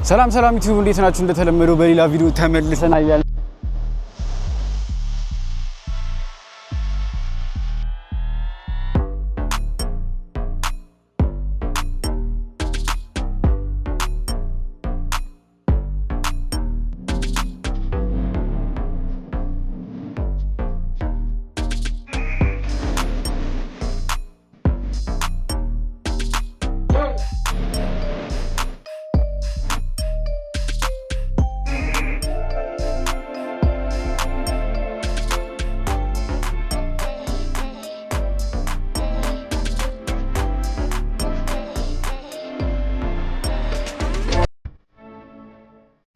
ሰላም ሰላም ዩቲዩብ፣ እንዴት ናችሁ? እንደተለመደው በሌላ ቪዲዮ ተመልሰናል።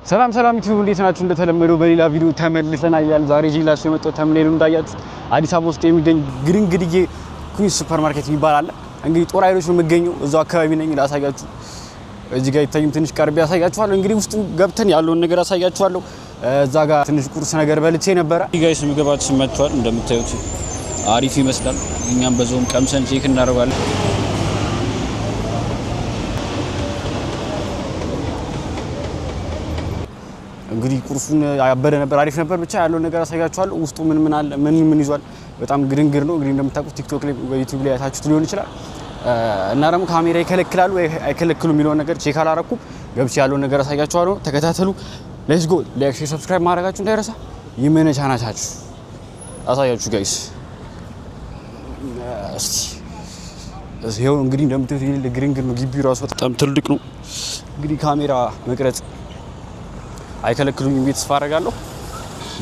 ሰላም ሰላም ዩቲዩብ፣ እንዴት ናችሁ? እንደተለመደው በሌላ ቪዲዮ ተመልሰናል። ዛሬ ይዤላችሁ የመጣሁት thumbnail ኡ እንዳያችሁት አዲስ አበባ ውስጥ የሚገኝ ግድንግድዬ ኩዊንስ ሱፐር ማርኬት የሚባል አለ። እንግዲህ ጦር ኃይሎች ነው የምገኘው፣ እዛው አካባቢ ነኝ። ላሳያችሁ፣ እዚህ ጋር ይታይም ትንሽ ቀርቤ ያሳያችኋለሁ። እንግዲህ ውስጡ ገብተን ያለውን ነገር አሳያችኋለሁ። እዛ ጋር ትንሽ ቁርስ ነገር በልቼ ነበረ። Guys፣ ምግባችን መጥቷል። እንደምታዩት አሪፍ ይመስላል። እኛም በዛውም ቀምሰን check እናደርጋለን። እንግዲህ ቁርሱን ያበደ ነበር፣ አሪፍ ነበር። ብቻ ያለውን ነገር አሳያችኋለሁ። ውስጡ ምን ምን አለ፣ ምን ምን ይዟል። በጣም ግድንግድ ነው። እንግዲህ እንደምታውቁት ቲክቶክ ላይ፣ ዩቲዩብ ላይ አይታችሁት ሊሆን ይችላል። እና ደግሞ ካሜራ ይከለክላሉ ወይ አይከለክሉ የሚለውን ነገር check አላረኩም። ገብቼ ያለውን ነገር አሳያችኋለሁ። ተከታተሉ። Let's go። Like፣ share፣ subscribe ማድረጋችሁ እንዳይረሳ። ይመነቻናቻችሁ አሳያችሁ guys። እስቲ ይኸው እንግዲህ እንደምታዩት ግድንግድ ነው። ግቢው ራሱ በጣም ትልቅ ነው። እንግዲህ ካሜራ መቅረጽ አይከለክሉኝም ብዬ ተስፋ አደርጋለሁ።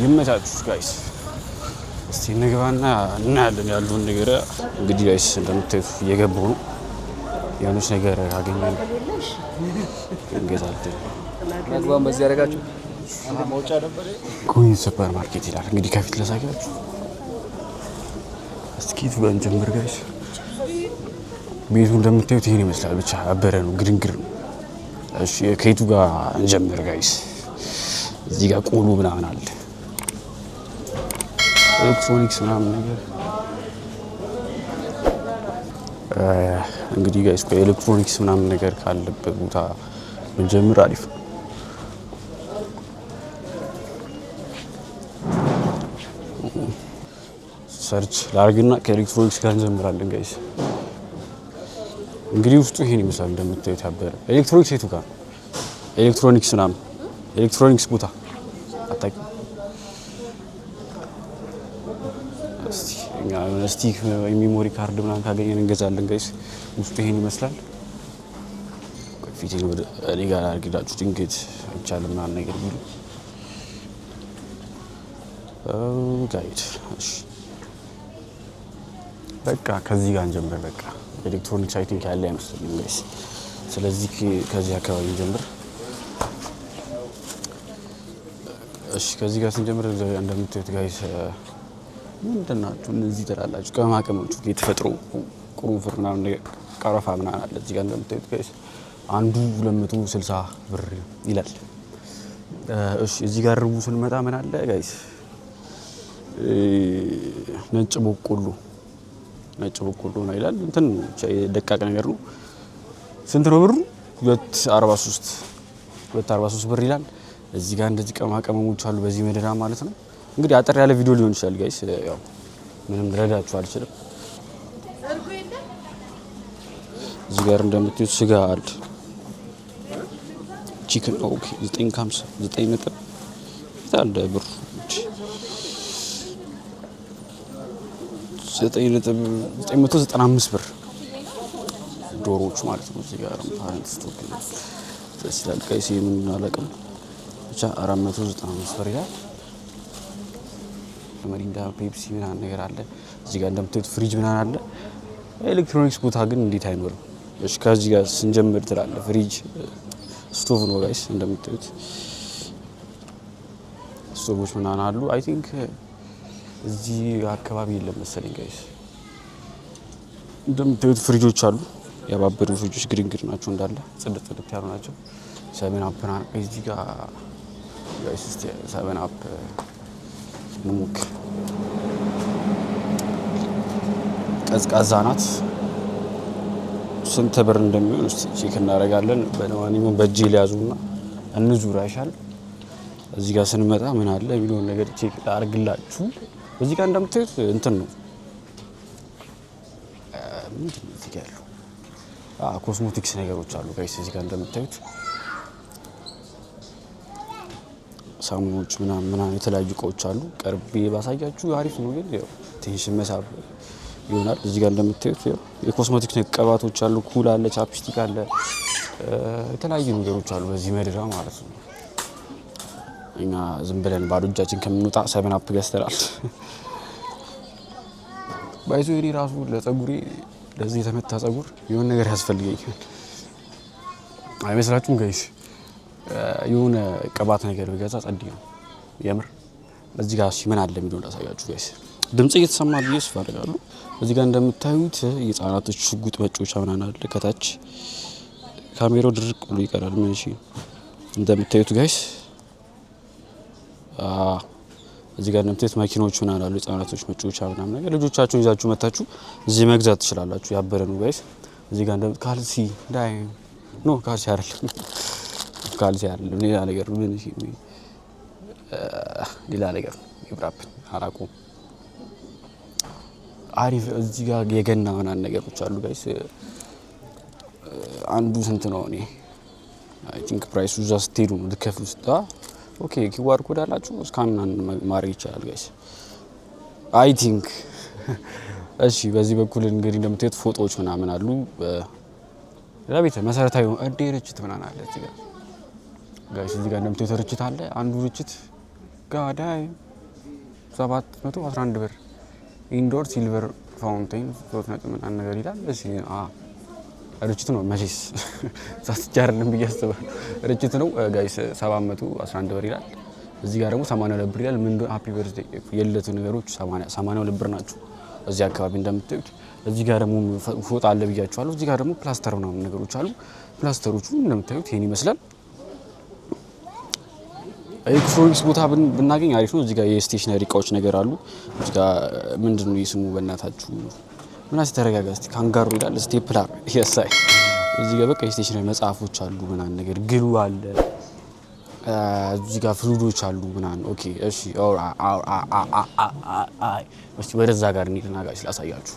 ይመቻችሁ guys። እስቲ እንግባና እናያለን ያለውን ነገር። እንግዲህ guys፣ እንደምታዩት እየገባሁ ነው። የሆነች ነገር ካገኘን እንገዛለን። መግባን በዚህ ያደረጋችሁ። ኩዊንስ ሱፐር ማርኬት ይላል። እንግዲህ ከፊት ላሳያችሁ። እስኪ የቱ ጋር እንጀምር guys? ቤቱ እንደምታዩት ይሄን ይመስላል። ብቻ አበረ ነው፣ ግድንግድ ነው። እሺ፣ ከየቱ ጋር እንጀምር guys? እዚህ ጋር ቆሎ ምናምን አለ፣ ኤሌክትሮኒክስ ምናምን ነገር። እንግዲህ guys፣ ኤሌክትሮኒክስ ምናምን ነገር ካለበት ቦታ ብንጀምር አሪፍ ነው። Search ላርግና ከኤሌክትሮኒክስ ጋር እንጀምራለን guys። እንግዲህ ውስጡ ይሄን ይመስላል እንደምታዩት ያበረ። ኤሌክትሮኒክስ የቱ ጋር ነው? ኤሌክትሮኒክስ ምናምን፣ ኤሌክትሮኒክስ ቦታ አታውቂም? እስቲ እኛ የሆነ stick፣ memory card ምናምን ካገኘን እንገዛለን guys። ውስጡ ይሄን ይመስላል። ቆይ፣ ፊቴን ወደ እኔ ጋር አድርግላችሁ፣ ድንገት አይቻልም ምናምን ነገር ቢሉ guys። እሺ፣ በቃ ከዚህ ጋር እንጀምር። በቃ ኤሌክትሮኒክስ I think ያለ አይመስለኝም guys። ስለዚህ ከዚህ አካባቢ እንጀምር። እሺ፣ ከዚህ ጋር ስንጀምር እንደምታዩት guys፣ ምንድን ናቸው እነዚህ ትላላችሁ? ቅመማ ቅመሞቹ፣ የተፈጥሮ ቁርንፍር ምናምን ነገር፣ ቀረፋ ምናምን አለ እዚህ ጋር እንደምታዩት guys። አንዱ 260 ብር ይላል። እሺ፣ እዚህ ጋር ርቡ ስንመጣ ምን አለ guys? ነጭ በቆሎ፣ ነጭ በቆሎ ነው ይላል። እንትን ብቻ ደቃቅ ነገር ነው። ስንት ነው ብሩ? 2.43፣ 2.43 ብር ይላል። እዚህ ጋር እንደዚህ ቅመማ ቅመሞች አሉ በዚህ መደዳ ማለት ነው። እንግዲህ አጠር ያለ ቪዲዮ ሊሆን ይችላል guys። ያው ምንም ልረዳችሁ አልችልም። እዚህ ጋር እንደምታዩት ስጋ አለ። Chicken፣ okay፣ 9.50፣ 9 ነጥብ አለ ብሩ፣ 9.995 ብር ዶሮዎቹ ማለት ነው። እዚህ ጋር parent stock ደስ ይላል guys። ምን አላውቅም ብቻ 495 ብር ይላል። ሚሪንዳ፣ ፔፕሲ ምናምን ነገር አለ። እዚህ ጋር እንደምታዩት ፍሪጅ ምናምን አለ። ኤሌክትሮኒክስ ቦታ ግን እንዴት አይኖርም? እሺ፣ ከዚህ ጋር ስንጀምር ትላለ ፍሪጅ፣ ስቶቭ ነው guys። እንደምታዩት ስቶቮች ምናምን አሉ። I think እዚህ አካባቢ የለም መሰለኝ guys። እንደምታዩት ፍሪጆች አሉ። ያባበዱ ፍሪጆች ግድንግድ ናቸው እንዳለ፣ ጽድት ጽድት ያሉ ናቸው። ሰቨን አፕ እዚህ ጋር guys። እስቲ ሰቨን አፕ እንሞክር። ቀዝቃዛ ናት። ስንት ብር እንደሚሆን እስቲ check እናደርጋለን። በለማንኛውም በእጄ ሊያዙና እንዙር አይሻል? እዚህ ጋር ስንመጣ ምን አለ የሚለውን ነገር check አድርግላችሁ። እዚህ ጋር እንደምታዩት እንትን ነው፣ ምንድን ነው እዚህ ጋር ያለው? ኮስሞቲክስ ነገሮች አሉ guys። እዚህ ጋር እንደምታዩት ሳሙኖች ምናምን ምናምን የተለያዩ እቃዎች አሉ። ቀርቤ ባሳያችሁ አሪፍ ነው፣ ግን ያው attention መሳብ ይሆናል። እዚህ ጋር እንደምታዩት ያው የኮስሞቲክስ ቅባቶች አሉ። ኩል አለ፣ chapstick አለ፣ የተለያዩ ነገሮች አሉ በዚህ መድራ ማለት ነው። እኛ ዝም ብለን ባዶ እጃችን ከምንወጣ 7 Up ገዝተናል። By the way እኔ ራሱ ለጸጉሬ፣ ለዚህ የተመታ ጸጉር የሆነ ነገር ያስፈልገኛል። አይመስላችሁም guys? የሆነ ቅባት ነገር ብገዛ ጸዴ ነው የምር። እዚህ ጋር ምን አለ የሚለውን ላሳያችሁ guys። ድምጽ እየተሰማ ብዬ ተስፋ አደርጋለሁ። እዚህ ጋር እንደምታዩት የህፃናቶች ሽጉጥ መጫወቻ ምናምን አለ። ከታች ካሜራው ድርቅ ብሎ ይቀራል። ምን እሺ፣ እንደምታዩት guys፣ እዚህ ጋር እንደምታዩት መኪኖች ምናምን አሉ። ህጻናቶች መጫወቻ ምናምን ነገር ልጆቻችሁን ይዛችሁ መታችሁ እዚህ መግዛት ትችላላችሁ። ያበረ ነው guys። እዚህ ጋር እንደምት ካልሲ ዳይ፣ no፣ ካልሲ አይደለም፣ ካልሲ አይደለም፣ ሌላ ነገር ነው። ምን እሺ፣ ሌላ ነገር ነው። ይብራብን አላውቀውም። አሪፍ። እዚህ ጋር የገና ምናምን ነገሮች አሉ guys። አንዱ ስንት ነው? እኔ I think price ኡ እዛ ስትሄዱ ነው ልከፍሉ ስታ። Okay፣ QR code አላችሁ፣ scan ማድረግ ይቻላል guys I think። እሺ፣ በዚህ በኩል እንግዲህ እንደምታዩት ፎቶዎች ምናምን አሉ። ለቤት መሰረታዊ እንዴ ርችት ምናምን አለ እዚህ ጋር guys። እዚህ ጋር እንደምታዩት ርችት አለ። አንዱ ርችት ጋዳይ 711 ብር፣ indoor silver fountain 3 ነጥብ ምናምን ነገር ይላል። እሺ፣ ርችት ነው መቼስ ሳስቼ አይደለም ብዬ አስባለሁ። ርችት ነው guys፣ 711 ብር ይላል። እዚህ ጋር ደግሞ 82 ብር ይላል። ምን happy birthday የልደቱ ነገሮች 82 ብር ናቸው። እዚህ አካባቢ እንደምታዩት እዚህ ጋር ደግሞ ፎጣ አለ ብያችኋለሁ። እዚህ ጋር ደግሞ ፕላስተር ምናምን ነገሮች አሉ። ፕላስተሮቹ እንደምታዩት ይሄን ይመስላል። ኤሌክትሮኒክስ ቦታ ብናገኝ አሪፍ ነው። እዚህ ጋር የ stationery እቃዎች ነገር አሉ። እዚህ ጋር ምንድን ነው የስሙ? በእናታችሁ ምናምን ተረጋጋ እስቲ። ካንጋሮ ይላል። Stapler የሳይ። እዚህ ጋር በቃ የ stationery መጽሐፎች አሉ ምናምን ነገር፣ glue አለ። እዚህ ጋር fluid ኦች አሉ ምናምን። Okay፣ እሺ፣ እስቲ ወደዛ ጋር እንሂድና guys ላሳያችሁ።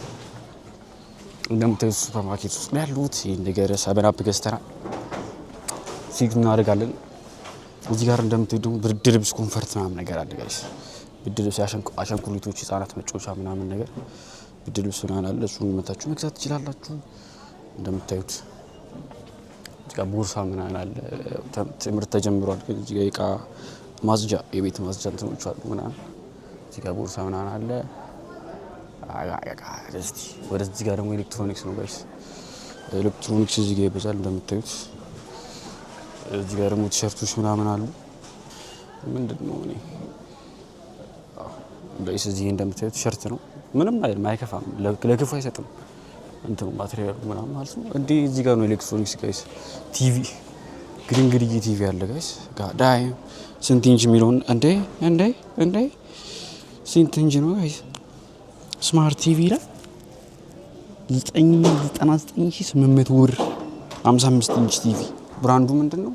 እንደምታዩት ሱፐር ማርኬት ውስጥ ነው ያሉት። ይህን ነገር 7 Up ገዝተናል። ሲግ እናደርጋለን። እዚህ ጋር እንደምታዩት ደግሞ ብርድ ልብስ፣ comfort ምናምን ነገር አለ guys። ብርድ ልብስ፣ አሻንጉሊቶች፣ ህጻናት መጫወቻ ምናምን ነገር፣ ብርድ ልብስ ምናምን አለ። እሱን መታችሁ መግዛት ትችላላችሁ። እንደምታዩት እዚህ ጋር ቦርሳ ምናምን አለ። ትምህርት ተጀምሯል። ግን እዚህ ጋር የእቃ ማጽጃ፣ የቤት ማጽጃ እንትኖች አሉ ምናምን። እዚህ ጋር ቦርሳ ምናምን አለ። እስቲ ወደዚህ ጋር ደግሞ ኤሌክትሮኒክስ ነው guys። ኤሌክትሮኒክስ እዚህ ጋር ይበዛል እንደምታዩት። እዚህ ጋር ደግሞ ቲሸርቶች ምናምን አሉ። ምንድን ነው እኔ guys፣ እዚህ እንደምታዩት ቲሸርት ነው። ምንም አይልም፣ አይከፋም፣ ለክፉ አይሰጥም። እንትኑ material ኡ ምናምን ማለት ነው። እንዴ፣ እዚህ ጋር ነው ኤሌክትሮኒክስ guys። TV፣ ግድንግድዬ ቲቪ አለ guys። ጋዳይ ስንት ኢንች የሚለውን፣ እንዴ እንዴ እንዴ፣ ስንት ኢንች ነው guys? Smart TV ይላል፣ 99,800 ብር፣ 55 ኢንች ቲቪ። Brand ኡ ምንድን ነው?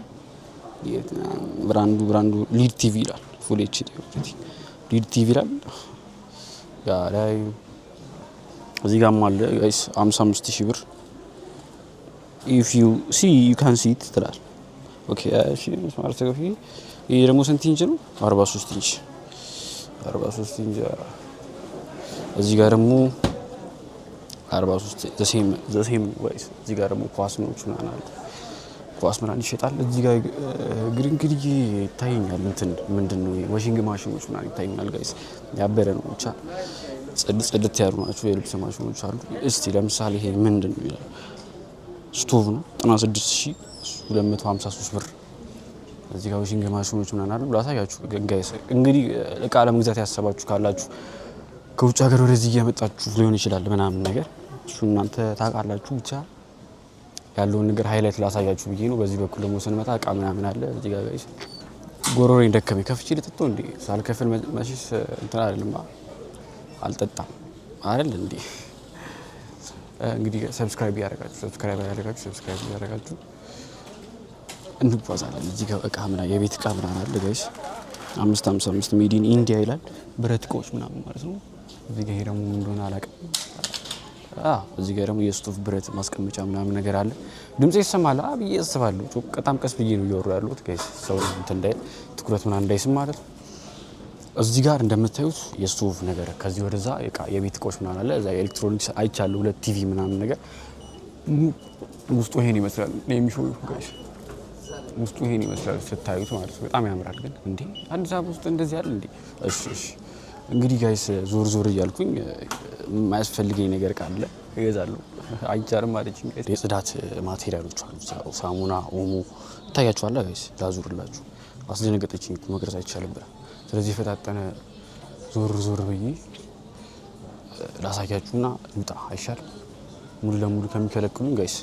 ብራንዱ ሊድ ቲቪ ይላል። Full HD ሊድ ቲቪ ይላል። ጋዳይ እዚህ ጋርም አለ guys፣ 55 ሺህ ብር። If you see, you can see it ትላል። Okay፣ እሺ፣ smart TV። ይሄ ደግሞ ስንት ኢንች ነው? 43 ኢንች፣ 43 ኢንች። እዚህ ጋር ደግሞ 43፣ the same guys። እዚህ ጋር ደግሞ ኳስ ምናምን አለ። ኳስ ምናምን ይሸጣል። እዚህ ጋር ግድንግድዬ ይታየኛል። እንትን ምንድን ነው፣ washing machine ኖች ምናምን ይታየኛል guys። ያበረ ነው ብቻ፣ ጽድት ያሉ ናቸው። የልብስ ማሽኖች አሉ። እስቲ ለምሳሌ ይሄ ምንድን ነው ይላል። ስቶቭ ነው፣ 96,253 ብር። እዚህ ጋር washing machine ኖች ምናምን አሉ። ላሳያችሁ guys። እንግዲህ እቃ ለመግዛት ያሰባችሁ ካላችሁ፣ ከውጭ ሀገር ወደዚህ እየመጣችሁ ሊሆን ይችላል ምናምን ነገር፣ እሱ እናንተ ታውቃላችሁ። ብቻ ያለውን ነገር highlight ላሳያችሁ ብዬ ነው። በዚህ በኩል ደግሞ ስንመጣ እቃ ምናምን አለ እዚህ ጋር guys። ጎሮሮዬን ደከመኝ። ከፍቼ ልጠጣው እንዴ? ሳልከፍል መቼስ እንትን አይደለም፣ አልጠጣም አይደል እንዴ? እንግዲህ subscribe ያደረጋችሁ subscribe ያደረጋችሁ subscribe ያደረጋችሁ እንጓዛለን። እዚህ ጋር እቃ ምናምን የቤት እቃ ምናምን አለ guys። 555 made in India ይላል። ብረት እቃዎች ምናምን ማለት ነው። እዚህ ጋር ይሄ ደግሞ ምን እንደሆነ አላውቅም። እዚህ ጋር ደግሞ የስቶፍ ብረት ማስቀመጫ ምናምን ነገር አለ። ድምጽ ይሰማል ብዬ አስባለሁ። በጣም ቀስ ብዬ ነው እያወሩ ያለሁት guys፣ ሰው እንትን እንዳይል፣ ትኩረት ምናምን እንዳይስም ማለት ነው። እዚህ ጋር እንደምታዩት የስቶቭ ነገር፣ ከዚህ ወደዛ የቤት እቃዎች ምናምን አለ። እዛ ኤሌክትሮኒክስ አይቻለሁ፣ ሁለት ቲቪ ምናምን ነገር። ውስጡ ይሄን ይመስላል የሚሾው guys። ውስጡ ይሄን ይመስላል ስታዩት ማለት ነው። በጣም ያምራል። ግን እንዴ፣ አዲስ አበባ ውስጥ እንደዚህ አለ እንዴ? እሺ፣ እንግዲህ guys ዞር ዞር እያልኩኝ የማያስፈልገኝ ነገር ካለ እገዛለሁ። አይቻልም አለችኝ። Guys የጽዳት material ኦች አሉ። ሳሙና፣ ኦሞ ይታያችኋል guys። ላዙርላችሁ። አስደነገጠችኝ እኮ፣ መቅረጽ አይቻልም ብላ። ስለዚህ የፈጣጠነ ዞር ዞር ብዬ ላሳያችሁና ልውጣ አይሻልም? ሙሉ ለሙሉ ከሚከለክሉኝ guys።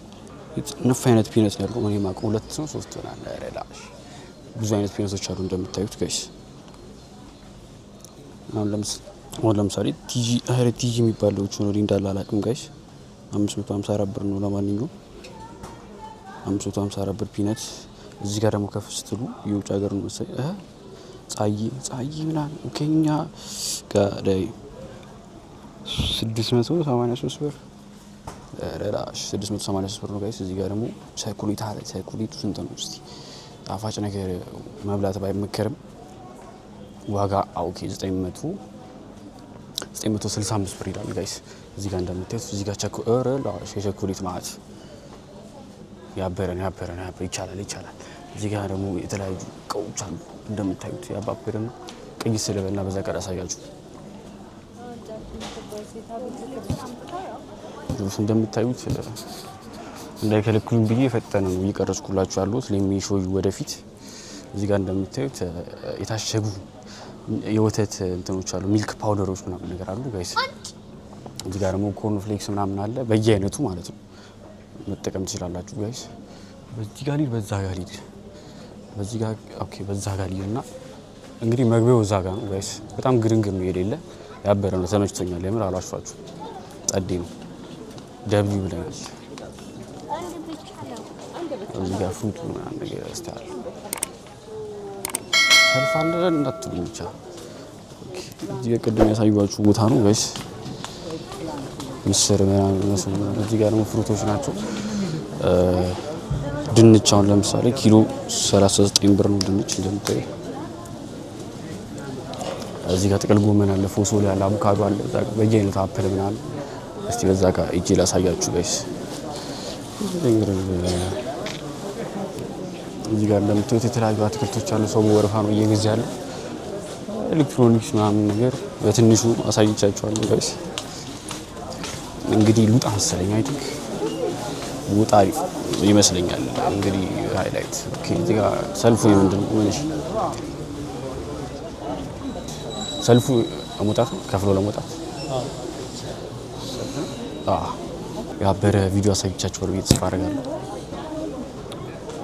ነፍ አይነት peanut ነው ያለው። እኔ የማውቀው ሁለት ነው ሶስት ይሆናል። ኧረ ላሽ፣ ብዙ አይነት peanut ኦች አሉ እንደምታዩት guys። አሁን ለምሳሌ ቲጂ፣ ኧረ ቲጂ የሚባለው ሆኖ እንዳለ አላውቅም guys። 554 ብር ነው። ለማንኛውም 554 ብር peanut። እዚህ ጋር ደግሞ ከፍ ስትሉ የውጭ ሀገር ነው መሰለኝ፣ ጻይ ጻይ ምናምን ከኛ ጋር 683 ብር። ኧረ ላሽ፣ 683 ብር ነው guys። እዚህ ጋር ደግሞ ቸኮሌት አለ። ቸኮሌቱ ስንት ነው እስቲ? ጣፋጭ ነገር መብላት ባይመከርም ዋጋ okay 900 965 ብር ይላል guys። እዚህ ጋር እንደምታዩት እዚህ ጋር ቸኮ፣ ኧረ ላሽ፣ የቸኮሌት ማለት ያበረ ነው፣ ያበረ ነው፣ ያበረ፣ ይቻላል ይቻላል። እዚህ ጋር ደግሞ የተለያዩ እቃዎች አሉ እንደምታዩት፣ ያባበረ ነው። ቀይ ስለበና በዛ ቀር ያሳያችሁ እንደምታዩት እንዳይከለክሉኝ ብዬ የፈጠነ ነው እየቀረጽኩላችሁ ያለሁት። Let me show you ወደፊት። እዚህ ጋር እንደምታዩት የታሸጉ የወተት እንትኖች አሉ፣ milk powder ኦች ምናምን ነገር አሉ guys። እዚህ ጋር ደግሞ corn flakes ምናምን አለ በየአይነቱ ማለት ነው። መጠቀም ትችላላችሁ guys። በዚህ ጋር ልሂድ፣ በዛ ጋር ልሂድ፣ በዚህ ጋር okay፣ በዛ ጋር ልሂድ እና እንግዲህ መግቢያው እዛ ጋር ነው guys። በጣም ግርንግር ነው፣ የሌለ ያበረ ነው። ተመችቶኛል። የምር አላሿችሁ፣ ጸዴ ነው። W ብለናል። እዚህ ጋር fruit ምናምን ነገር ያስተዋል። ሰልፍ አለ እንዳትሉኝ ብቻ። እዚህ ጋር ቅድም ያሳዩዋችሁ ቦታ ነው guys። ምስር ምናምን። እዚህ ጋር ደግሞ fruit ኦች ናቸው። ድንች አሁን ለምሳሌ ኪሎ 39 ብር ነው ድንች እንደምታዩ። እዚህ ጋር ጥቅል ጎመን አለ፣ ፎሶሊያ አለ፣ አቮካዶ አለ፣ እዛ ጋር በየአይነቱ apple ምናምን። እስቲ በዛ ጋር እጄ ላሳያችሁ guys። እዚህ ጋር እንደምታዩት የተለያዩ አትክልቶች አሉ። ሰው በወረፋ ነው እየገዛ ያለው። ኤሌክትሮኒክስ ምናምን ነገር በትንሹ አሳይቻችኋለሁ guys። እንግዲህ ልውጣ መሰለኝ፣ I think ውጣ አሪፍ ይመስለኛል። እንግዲህ highlight okay። እዚህ ጋር ሰልፉ የምንድን ነው? ምን እሺ፣ ሰልፉ ለመውጣት ነው፣ ከፍሎ ለመውጣት። አዎ፣ ያበረ ቪዲዮ አሳይቻችኋለሁ ብዬ ተስፋ አደርጋለሁ።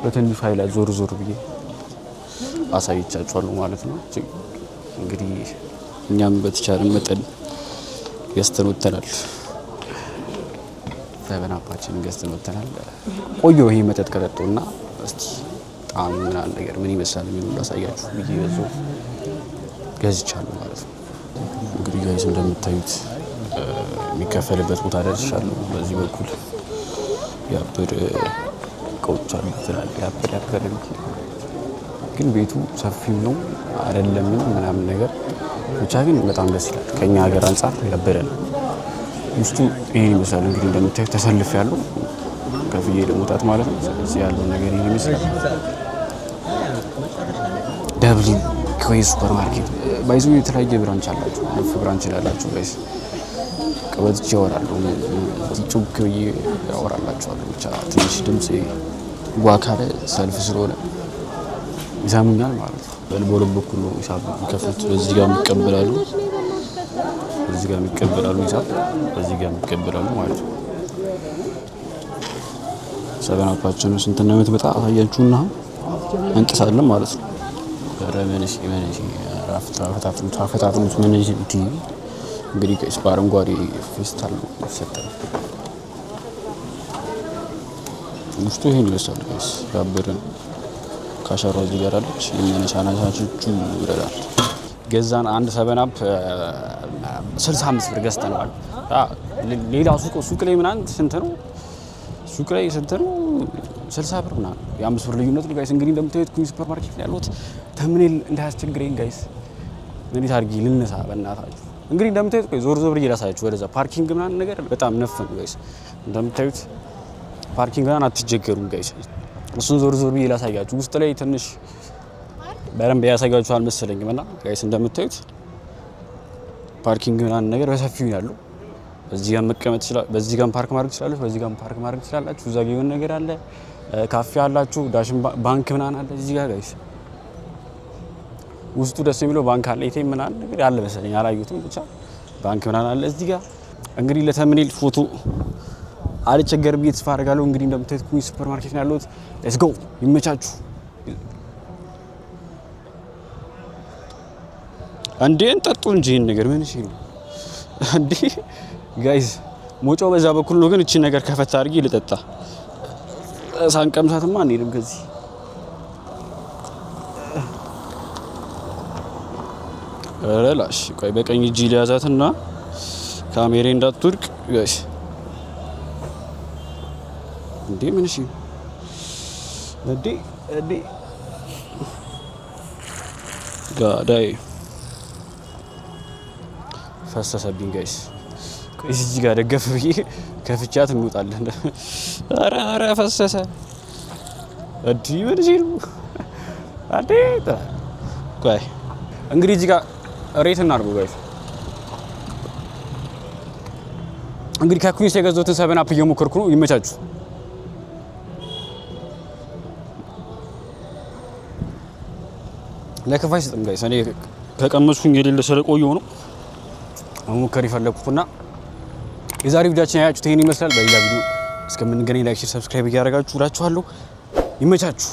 በትንሹ highlight ዞር ዞር ብዬ አሳይቻችኋለሁ ማለት ነው። እንግዲህ እኛም በተቻለ መጠን ገዝተን ወጥተናል። Seven Up ኣችንን ገዝተን ወጥተናል። ቆየሁ ይሄ መጠጥ ከጠጡና እስቲ ጣዕሙ ምናምን ነገር ምን ይመስላል የሚሉ ላሳያችሁ ብዬ በዛው ገዝቻለሁ ማለት ነው። እንግዲህ guys እንደምታዩት የሚከፈልበት ቦታ ደርሻለሁ። በዚህ በኩል ያበደ እቃዎች አሉ ትላለህ። ያበደ ያበደ ግን ቤቱ ሰፊም ነው አይደለም ምናምን ነገር፣ ብቻ ግን በጣም ደስ ይላል። ከኛ ሀገር አንጻር ያበደ ነው። ውስጡ ይሄን ይመስላል። እንግዲህ እንደምታዩት ተሰልፍ ያለው ከፍዬ ለመውጣት ማለት ነው። ስለዚህ ያለው ነገር ይሄን ይመስላል። W ኮይ ሱፐር ማርኬት by the way የተለያየ branch አላቸው። ነፍ branch ላላችሁ guys ቀበጥቼ ያወራለሁ፣ ጮክ ብዬ ያወራላችኋለሁ። ብቻ ትንሽ ድምጽ ጓ ካለ ሰልፍ ስለሆነ ይሰሙኛል ማለት ነው። በሁለት በኩል ነው ሂሳብ የሚከፍሉት። በዚህ ጋር የሚቀበላሉ፣ በዚህ ጋር የሚቀበላሉ ሂሳብ፣ በዚህ ጋር የሚቀበላሉ ማለት ነው። Seven Up ኣችን ስንት እንደምትመጣ አሳያችሁና እንጥሳለን ማለት ነው። ኧረ መንሽ መንሽ፣ ፈታፍኑት ፈታፍኑት መንሽ። እንግዲህ guys በአረንጓዴ ፌስታል ነው የሚሰጠው። ውስጡ ይሄን ይመስላል guys፣ ያበደ ነው። Cashier ዋ እዚህ ጋር አለች። የሚያነሳናቻችሁ ይረዳል። ገዛን አንድ 7 Up 65 ብር ገዝተነዋል። ሌላ ሱቅ ላይ ምናምን ስንት ነው? ሱቅ ላይ ስንት ነው? 60 ብር ምናምን፣ የ5 ብር ልዩነት ነው guys። እንግዲህ እንደምታዩት ኩዊንስ ሱፐር ማርኬት ነው ያለሁት። Thumbnail እንዳያስቸግረኝ guys፣ እንዴት አድርጌ ልነሳ በእናታችሁ። እንግዲህ እንደምታዩት ቆይ ዞር ዞር ብዬ ላሳያችሁ። ወደዛ parking ምናምን ነገር በጣም ነፍ ነው guys። እንደምታዩት parking ምናምን አትቸገሩም guys። እሱን ዞር ዞር ብዬ ላሳያችሁ። ውስጥ ላይ ትንሽ በደንብ ያሳያችሁ አልመሰለኝም። እና guys እንደምታዩት parking ምናምን ነገር በሰፊው ያለው በዚህ ጋር መቀመጥ ይችላል። በዚህ ጋር ፓርክ ማድረግ ትችላላችሁ። በዚህ ጋር ፓርክ ማድረግ ትችላላችሁ። እዛ ጋር የሆነ ነገር አለ፣ ካፌ አላችሁ፣ ዳሽን ባንክ ምናምን አለ እዚህ ጋር guys። ውስጡ ደስ የሚለው ባንክ አለ፣ ATM ምናምን ነገር አለ መሰለኝ፣ አላየሁትም። ብቻ ባንክ ምናምን አለ እዚህ ጋር። እንግዲህ ለ thumbnail ፎቶ አልቸገርም ብዬ ተስፋ አደርጋለሁ። እንግዲህ እንደምታዩት ኩዊንስ ሱፐር ማርኬት ነው ያለሁት። Let's go፣ ይመቻችሁ። እንዴ እንጠጡ እንጂ ይሄን ነገር ምን እሺ ነው እንዴ guys? ሞጫው በዛ በኩል ነው፣ ግን እቺን ነገር ከፈታ አድርጌ ልጠጣ። ሳንቀምሳትማ አንሄድም ከዚህ። ኧረ ላሽ፣ ቆይ በቀኝ እጅ ሊያዛትና ካሜሬ እንዳትወድቅ guys። እንዴ ምን እሺ እንዴ እንዴ ጋዳይ ፈሰሰብኝ guys። ቆይ እዚህ ጋር ደገፍ ብዬ ከፍቻት እንወጣለን። ኧረ ኧረ ፈሰሰ። እንዲ ምን ሲሉ አንዴ። ቆይ እንግዲህ እዚህ ጋር rate እናድርጉ guys። እንግዲህ ከኩዊንስ የገዛሁትን 7 Up እየሞከርኩ ነው። ይመቻችሁ። ለክፋ አይሰጥም guys። እኔ ከቀመስኩኝ የሌለ ስለቆየሁ ነው መሞከር የፈለኩትና የዛሬ ቪዲዮአችን ያያችሁት ይሄን ይመስላል። በሌላ ቪዲዮ እስከምንገናኝ like፣ share፣ subscribe እያደረጋችሁ እላችኋለሁ። ይመቻችሁ።